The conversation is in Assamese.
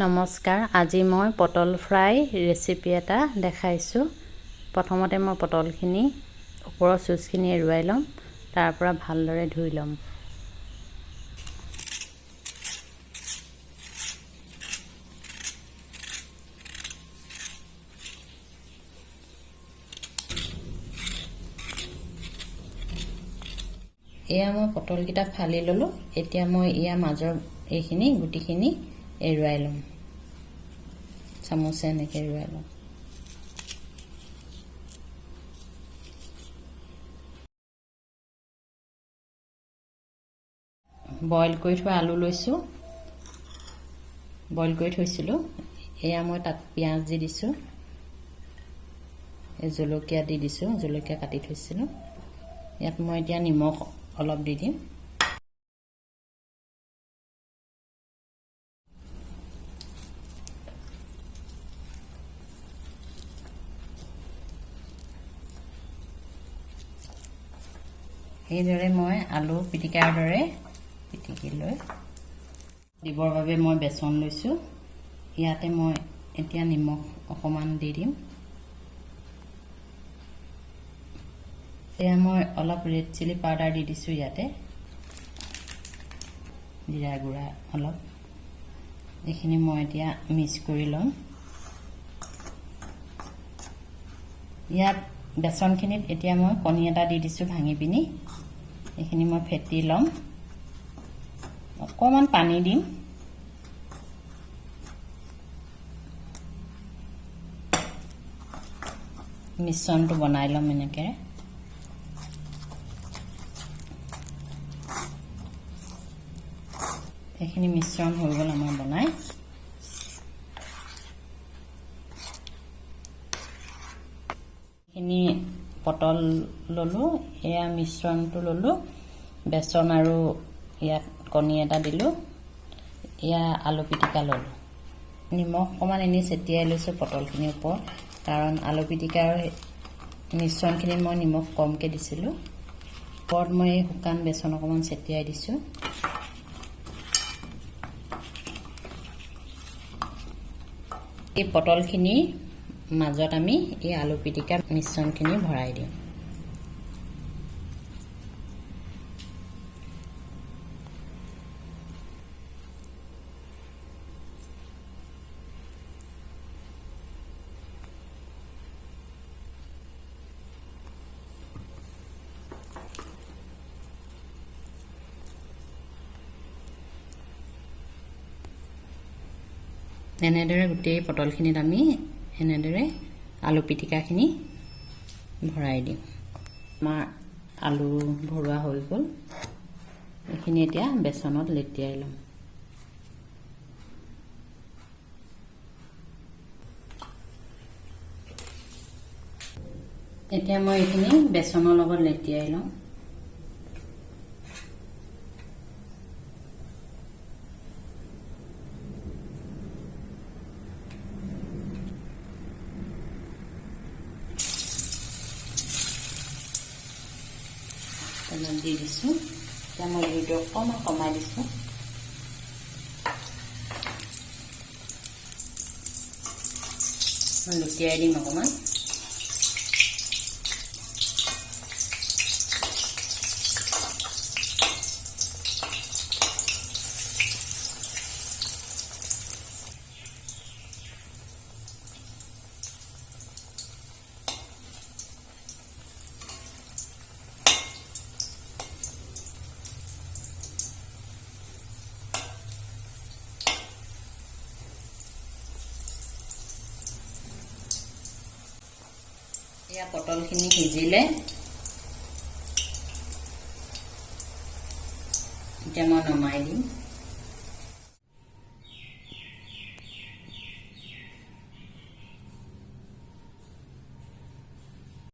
নমস্কাৰ, আজি মই পটল ফ্ৰাই ৰেচিপি এটা দেখাইছোঁ। প্ৰথমতে মই পটলখিনি ওপৰৰ চুচখিনি এৰুৱাই ল'ম, তাৰ পৰা ভালদৰে ধুই ল'ম। এয়া মই পটলকেইটা ফালি ল'লোঁ। এতিয়া মই ইয়াৰ মাজৰ এইখিনি গুটিখিনি এৰুৱাই ল'ম। চামুচে এনেকৈ এৰুৱাই ল'ম। বইল কৰি থোৱা আলু লৈছোঁ, বইল কৰি থৈছিলোঁ। এয়া মই তাত পিঁয়াজ দি দিছোঁ, এই জলকীয়া দি দিছোঁ, জলকীয়া কাটি থৈছিলোঁ। ইয়াত মই এতিয়া নিমখ অলপ দি দিম। এইদৰে মই আলু পিটিকাৰ দৰে পিটিকি লৈ দিবৰ বাবে মই বেচন লৈছোঁ। ইয়াতে মই এতিয়া নিমখ অকণমান দি দিম। এয়া মই অলপ ৰেড চিলি পাউডাৰ দি দিছোঁ, ইয়াতে জিৰা গুড়া অলপ। এইখিনি মই এতিয়া মিক্স কৰি ল'ম। ইয়াত বেচনখিনিত এতিয়া মই কণী এটা দি দিছোঁ ভাঙি পিনি। এইখিনি মই ফেটি ল'ম। অকণমান পানী দিম। মিশ্ৰণটো বনাই ল'ম এনেকৈ। এইখিনি মিশ্ৰণ হৈ গ'ল আমাৰ বনাই। এইখিনি পটল ল'লোঁ, এয়া মিশ্ৰণটো ল'লোঁ, বেচন আৰু ইয়াত কণী এটা দিলোঁ, এয়া আলু পিটিকা ল'লোঁ। নিমখ অকণমান এনেই ছটিয়াই লৈছোঁ পটলখিনিৰ ওপৰত, কাৰণ আলু পিটিকাৰ মিশ্ৰণখিনিত মই নিমখ কমকৈ দিছিলোঁ। ওপৰত মই এই শুকান বেচন অকণমান ছটিয়াই দিছোঁ। এই পটলখিনিৰ মাজত আমি এই আলু পিটিকা মিশ্ৰণখিনি ভৰাই দিম। এনেদৰে গোটেই পটলখিনিত আমি এনেদৰে আলু পিটিকাখিনি ভৰাই দিম। আমাৰ আলু ভৰোৱা হৈ গ'ল। এইখিনি এতিয়া বেচনত লেটিয়াই ল'ম। এতিয়া মই এইখিনি বেচনৰ লগত লেটিয়াই লওঁ। তেলত দি দিছোঁ। এতিয়া মই জুইটো অকণমান কমাই দিছোঁ। লুটিয়াই দিম অকণমান। এয়া পটলখিনি সিজিলে। এতিয়া মই নমাই দিম।